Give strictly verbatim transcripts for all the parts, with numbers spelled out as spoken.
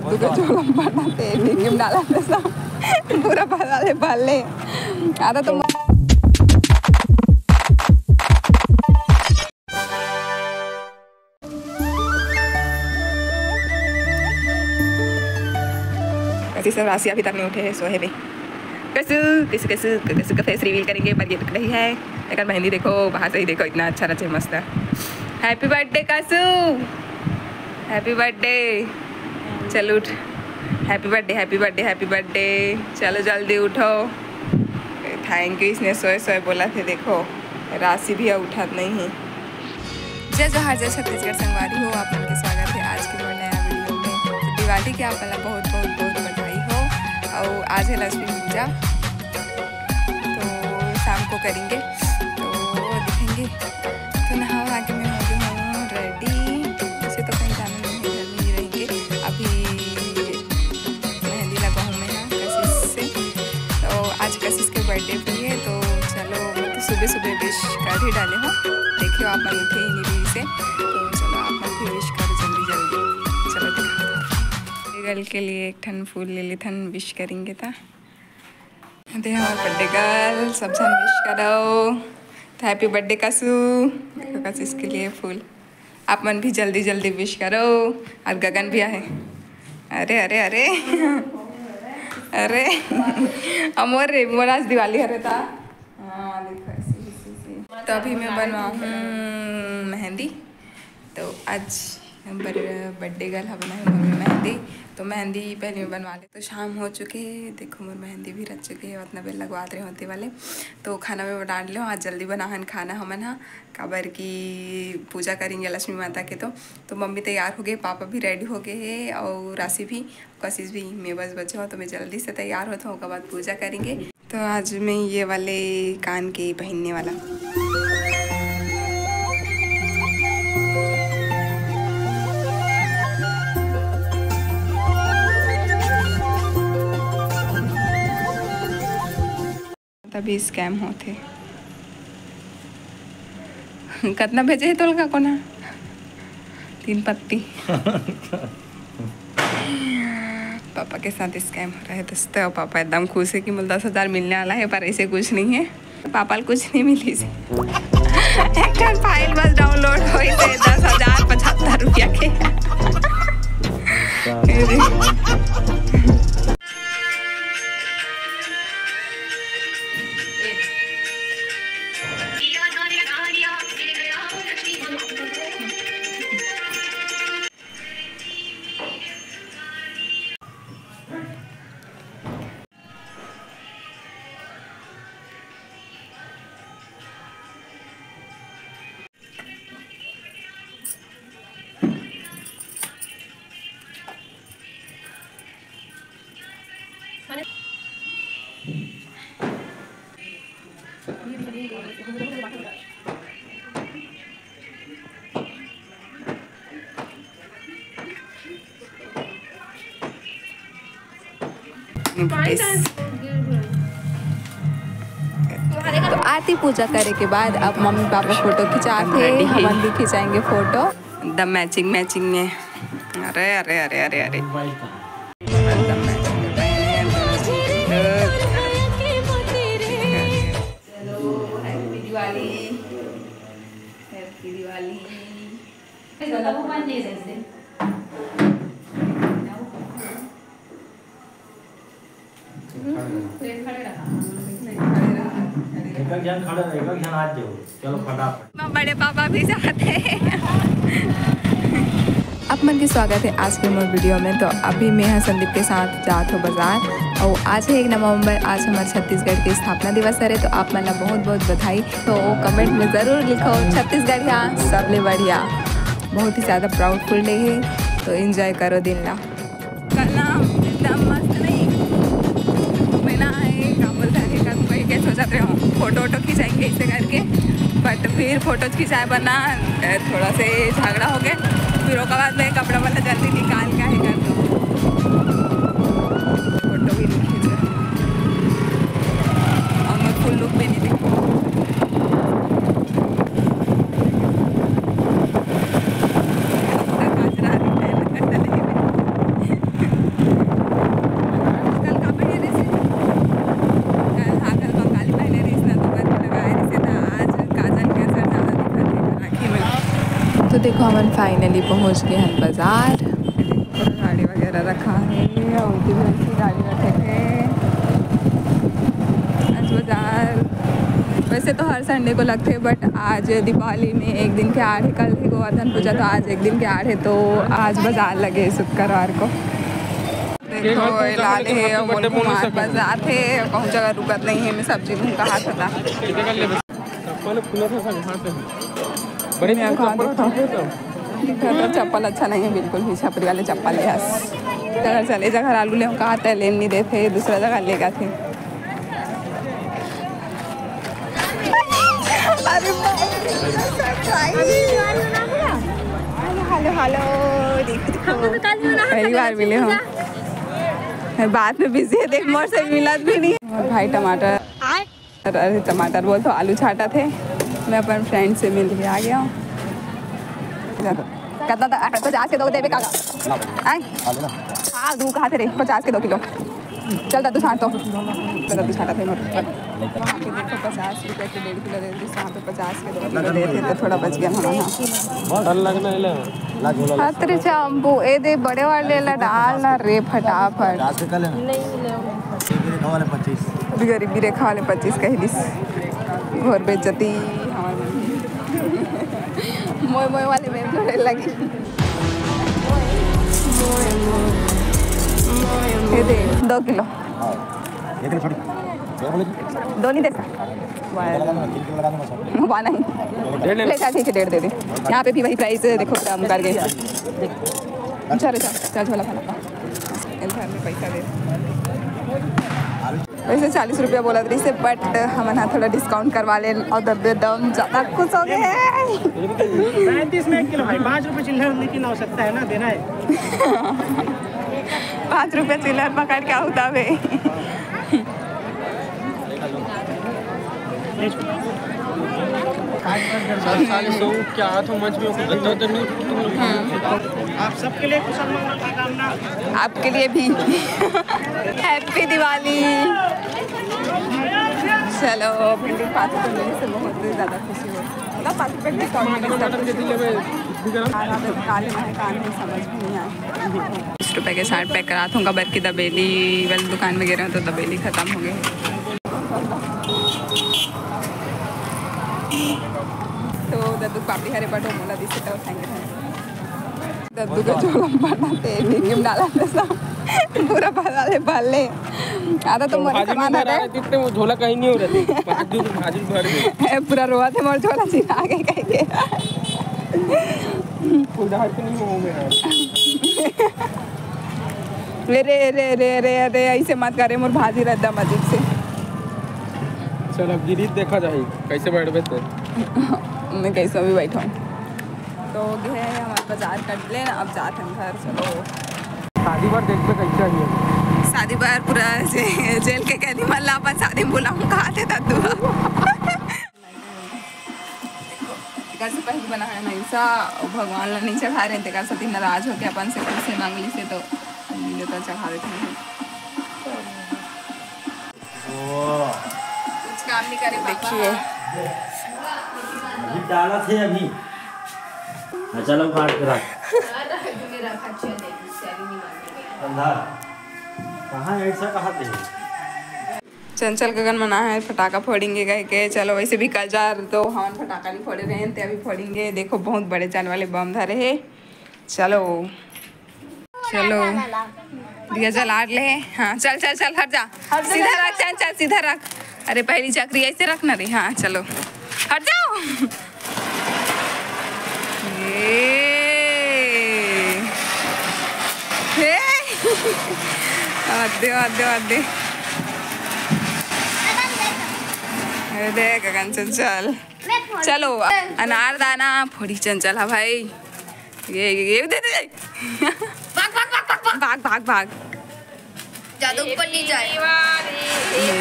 दुगो चोला पड़ना ते भी गिम डाला ते सब पूरा भला ले भले। आधा तो कसी सब राशि अभी तक नहीं उठे है, सोहे बे। कसू, कसू, कसू, कसू का फेस रिवील करेंगे, पर ये रुक रही है। लेकिन मेहंदी देखो, बाहर से ही देखो, इतना अच्छा रचे मस्त। हैप्पी बर्थडे कसू, हैप्पी बर्थडे। चलो उठ, happy birthday, happy birthday, happy birthday. चलो जल्दी उठो। थैंक यू, इसने सोए सोए बोला थे। देखो राशि भी उठत नहीं है। जय जोहार, जय छत्तीसगढ़ संगवारी हो, आप मन के स्वागत है आज के मोर नया वीडियो में। तो दिवाली के आप मन ला बहुत बहुत बहुत बधाई हो। और आज है लक्ष्मी पूजा, तो शाम को करेंगे, तो दिखेंगे। तो नहा वहा के मैं हो गई हूँ रेडी। वैसे तो कहीं जाना नहीं है, घर में ही रहेंगे। अभी मेहंदी लगवाऊँ मैं यहाँ कशिश से। तो आज कशिश के बर्थडे भी है, तो चलो, मैं तो सुबह सुबह विश कर ही डाले हूँ। देखियो आप मन उठे ही नहीं रही से, तो चलो आप मन भी विश करो जल्दी जल्दी। चलो दिखा दो। गर्ल के लिए एक ठन फूल ले लेथन, विश करेंगे ता। दे हमार बर्थडे गर्ल, सब झन विश करो। तो हैप्पी बर्थडे कसू। देखो कशिश के लिए फूल। आप मन भी जल्दी जल्दी विश करो। और गगन भी आहे। अरे अरे अरे अरे अमोर रे, मोर आज दिवाली हरे ता। हाँ, देखो ऐसे, ऐसे, ऐसे। तो अभी मैं बनवाऊँ मेहंदी। तो आज बर-, बर्थडे गर्ल ह बनाए मोर मेहंदी। तो मेहंदी पहले मैं बनवा ले। तो शाम हो चुके हे, देखो मोर मेहंदी भी रच चुके हे, उतना बेर लगवात रहे होते वाले। तो खाना मैं बना ले, आज जल्दी बनाहन खाना हमन हा, काबर की पूजा करेंगे लक्ष्मी माता के। तो, तो मम्मी तैयार हो गए, पापा भी रेडी हो गए हे और राशि भी, कशिश भी। मैं बस बचे हो, तो मैं जल्दी से तैयार होता हूँ, ओकर बाद पूजा करेंगे। तो आज मैं ये वाले कान के पहनने वाला। तभी स्कैम होथे। कतना भेजे हे तोल का कोना? तीन पत्ती। पापा के साथ स्कैम हो रहा है दोस्तों। पापा एकदम खुश है कि मुझे दस हजार मिलने वाला है, पर ऐसे कुछ नहीं है। पापा ल कुछ नहीं मिली से। एक ठन फाइल बस डाउनलोड होई से दस हजार पचहत्तर रुपया के। तो आरती पूजा करे के बाद अब मम्मी पापा फोटो खिंचात हे, हमन भी खिंचाएंगे फोटो। एकदम मैचिंग मैचिंग में। अरे अरे अरे अरे अरे। एक एक झन खड़े रहे, एक एक झन हाथ जोड़ो। चलो फटाफट। बड़े पापा भी जाते हैं। आप मन के स्वागत है आज के मोर वीडियो में। तो अभी मैं ह संदीप के साथ जात हो बाजार। और आज है एक नवंबर, आज हमारे छत्तीसगढ़ के स्थापना दिवस हरे। तो आप मन ला बहुत बहुत बधाई। तो कमेंट में जरूर लिखो, छत्तीसगढ़िया सबले बढ़िया। बहुत ही ज्यादा प्राउडफुल डे है, तो एंजॉय करो दिन ला। कल ना एकदम मस्त नहीं, मैं ना ये का बोलता है, कल कोई क्या सोचत रहे हो, फोटो वोटो खिंचाएंगे इसे करके, बट फिर फोटो खिंचाए बर ना थोड़ा से झगड़ा हो गए, फिर ओकर बाद में कपड़ा वाला जल्दी निकाल के है कर दो, फोटो भी नहीं खींचा और मैं फुल लुक भी नहीं दिखा। इतना कचरा दिखाई लगा था, लेकिन तो देखो, हमन finally पहुंच गए हैं बाजार। गाड़ी वगैरह रखा है और उनकी भी ऐसी गाड़ी रखे थे। आज बाजार वैसे तो हर संडे को लगते, बट आज दीपावली में एक दिन के आड़ है, कल है गोवर्धन पूजा, तो आज एक दिन के आड़ है, तो आज बाजार लगे शुक्रवार को। देखो, ये लाले है, मोर कुमार बस आथे, कहूँ जगह रुकत नहीं है, मैं सब्जी लूँ, कहा था। चप्पल खुला था सब, यहाँ से। बड़े मैं कहाँ चप्पल देखता हूँ। ठीक है, तो चप्पल अच्छा नहीं है बिल्कुल भी, छपरी वाले चप्पल ले आस। चल, चल, ए जगह आलू ले, कहा थे, लेन नहीं देते, दूसरा जगह लेगा थे। अरे बाप रे, surprise। हेलो, हेलो, हेलो, देखो, देखो। पहली बार मिले हम। मैं बात में बिजी है, देख, मोर से मिलत भी नहीं। और भाई टमाटर, अरे, टमाटर बोल तो आलू छाटा थे। मैं अपन फ्रेंड से मिल के आ गया हूँ। कितना था? पचास के दो देवे काका। आए? हाँ, दू कहा थे रे, पचास के दो किलो। चल, दद्दू छाट तो। दद्दू छाटा थे मोर। वहाँ पे देखो, पचास रुपये के डेढ़ किलो दे दी, यहाँ पे पचास के दो किलो देते तो थोड़ा बच गया हमारा। डर लगना है ना। अतरे चाम्बू, ए दे बड़े वाले ला डाल ना रे फटाफट। पचास के कर लेना। गरीबी रेखा वाले पच्चीस। गरीबी रेखा वाले पच्चीस कह दिस। घोर बेइज्जती हमारे मन में। मोए मोए वाले में जोड़े लगी। ये दे, दो किलो। हाँ। एक किलो छोटी। क्या बोले? दो नहीं दे सकता। तीन किलो लगा दूंगा सब। वाह नहीं। डेढ़ ले ले। ले, चल, ठीक है, डेढ़ दे दे। यहाँ पे भी वही प्राइस है, देखो, कम कर गए। अच्छा रे, चल, चल, झोला भरा। घर में पैसा दे। वैसे चालीस रुपया बोला रही से, बट हमन हा थोड़ा डिस्काउंट करवा ले और दबे दम ज्यादा खुश हो गए हैं। पैंतीस में एक किलो भाई, पाँच रुपये चिल्लर लेकिन आवश्यकता है ना, देना है। पाँच रुपया चिल्लर पकड़ के होता बे। साले सो क्या हाथ में मच में कुछ बता तो नहीं। आप सबके लिए कुशल मंगल का कामना। आपके लिए भी। हैप्पी दिवाली। चलो, भिंडी पाँच रुपये मिलने से बहुत ज़्यादा खुशी हो। मतलब, पाँच रुपये डिस्काउंट मिले, सब कुछ हो। खाना तो काले में है, कान में समझ भी नहीं आया। बीस रुपये के साथ पैक करा था, काबर की दबेली वाली दुकान में गए रहे तो दबेली खत्म हो गई। तो दद्दू पापड़ी हरे बटो मोला दिसे तो थैंक यू। दद्दू के झोला में भरना ते, भिंडी में डाला ते सब। पूरा भरा ले, भर ले। आधा तो मोरे भाजी में सामान भरा आता है। रहती तो वो झोला कहीं नहीं हो रहती। भाजी, भाजी भर गई। ए, पूरा रोआ थे, मोर झोला चिरा के कह के। फुलझड़ी तो नहीं हो गया। रे, रे, रे, रे, रे, रे, ऐसे मत करे, मोर भाजी रहता मजिक से। चल, अब गिरी देखा जाए, कैसे बैठबे ते। मैं कैसे भी बैठा हूँ। तो ये है हमारे बाजार कर ले, अब जात हम घर। चलो। शादी बर देख के कैसे आई है? शादी बर पूरा जे-, जेल के कैदी मन ला अपन शादी में बुलाऊं, कहा थे दद्दू। एकर से पहले बना है ना ऐसा, भगवान ला नहीं चढ़ा रहे, तेकर सेती नाराज होके अपन से कुछ से मांग ली से तो मिले तो चढ़ा देते हैं। कुछ काम नहीं करे पापा। देखिए। अभी डाला थे अभी। हाँ, चलो काट के रख। अंधार। कहाँ है ऐसा कहा थे? चंचल गगन मना है फटाका फोड़ेंगे कह के। चलो, वैसे भी कल जा तो हमन फटाका नहीं फोड़े रहे हैं, ते अभी फोड़ेंगे। देखो, बहुत बड़े जान वाले बम धरे है। चलो। चलो, दिया जला ले। हाँ, चल, चल, चल, हट जा। हट जा, सीधा हट रख, जा। चल, चल, सीधा रख। अरे, पहली चक्री ऐसे रखना रे। हाँ, चलो, हट जाओ। ये। हे। आदे, आदे, आदे। अरे, देख, गगन, चल, चल। चलो, अनारदाना फोड़ी चंचल, हाँ भाई। ये, ये, ये दे दे। भाग, भाग, भाग, भाग, भाग। भाग, भाग, भाग। ज्यादा ऊपर नहीं जाए। ये। ये।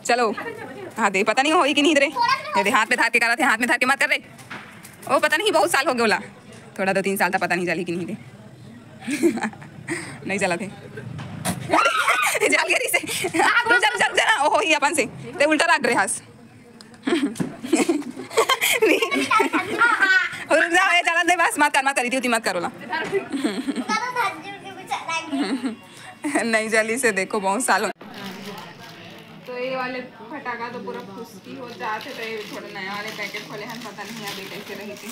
चलो। हाँ दे, पता नहीं होई कि नहीं रे। ये दे, हाथ में धार के करा थे, हाथ में धार के मत कर रे। ओ, पता नहीं, बहुत साल हो गए बोला। थोड़ा दो तीन साल था, पता नहीं जली कि नहीं रे। नहीं जला थे। जल गई रे, रुक जा, रुक जा, रुक जा ना, ओहो, ही अपन से। ते उल्टा राख रहे हस। नहीं। रुक जा, ए, चला दे, बस, मत कर, मत कर, इतनी, उतनी मत करो ला। नहीं जली से देखो, बहुत साल हो। तो ये वाले फटाका तो पूरा फुस्की हो जाते, तो ये थोड़ा नया वाले पैकेट खोले हैं, पता नहीं अभी कैसे रही थी।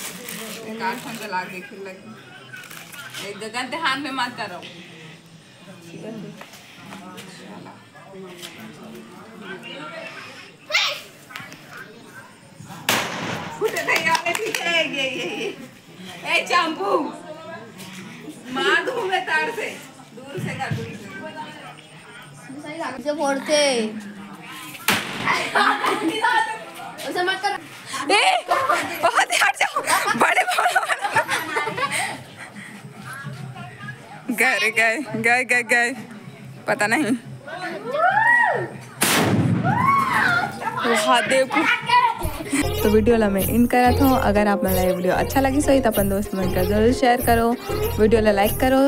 बेकार फोन तो लाग देखे लगी। एक गगन ते हाथ में मत करो। फुटे थे ये वाले, ठीक है, ये, ये, ये। ए, चंपू, मार दूँ मैं तार से, दूर से कर, दूर से। उसे फोड़ते। उसे मत कर। ए, बहुत ही हट जाओ, बड़े, बड़े, बड़े। गए रे, गए, गए, गए, गए। पता नहीं। वहाँ देखो। तो वीडियो ला मैं एंड करत हूँ। अगर आप मन ला ये वीडियो अच्छा लगिस होही, तो अपन दोस्त मन का जरूर शेयर करो, वीडियो ला लाइक करो।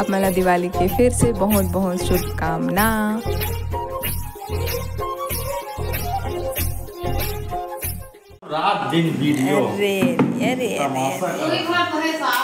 आप मन ला दिवाली के फिर से बहुत, बहुत शुभकामना। रात दिन वीडियो। अरे, अरे, अरे, तमाशा अरे। कर।